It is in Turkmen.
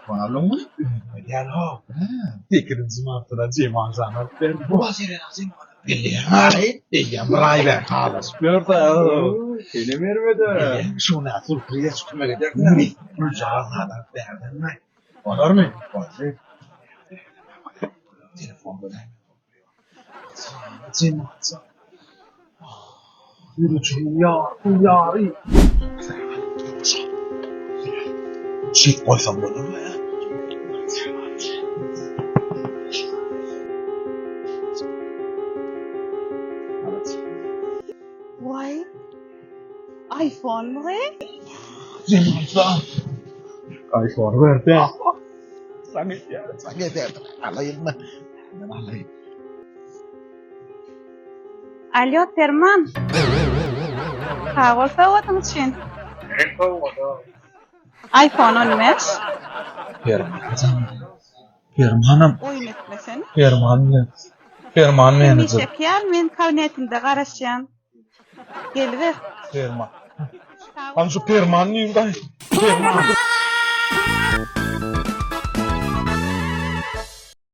Telefon aldyňmy? Özüme däl-how. Sekizinji martda Jemal jan alyp berdi. Bu Serena Jemal. Bilýän-aý, eýýäm bir aý bäri halaşyp ýör-dä. Senem erbed-ä. Bilýäňmi, şu gün-ä surpriz etjek kömek edersiňmi? Güljagaz zat alyp bererdiň-aý. Bolarmy? Boldy. Telefon göräýme. Jemal jan. Ýürejigiň ýarysy ýary. Şeýdip goýsam bolarmy? Waý. iPhone my? Jemal jan. iPhone berdi. Saňa edýär, saňa edýär. Alaýynmy? Men alaýyn. Alýo, Perman. Sag bol sowgadyň üçin. Hem sowgada. iPhone 15. Perman jan. Permanam. Oýun etmesene. Perman bilen. Perman menejer. Hemişeki ýaly men kabinetinde garaşýan. Geliber. Perman. Hany şu Perman nirde? Perman.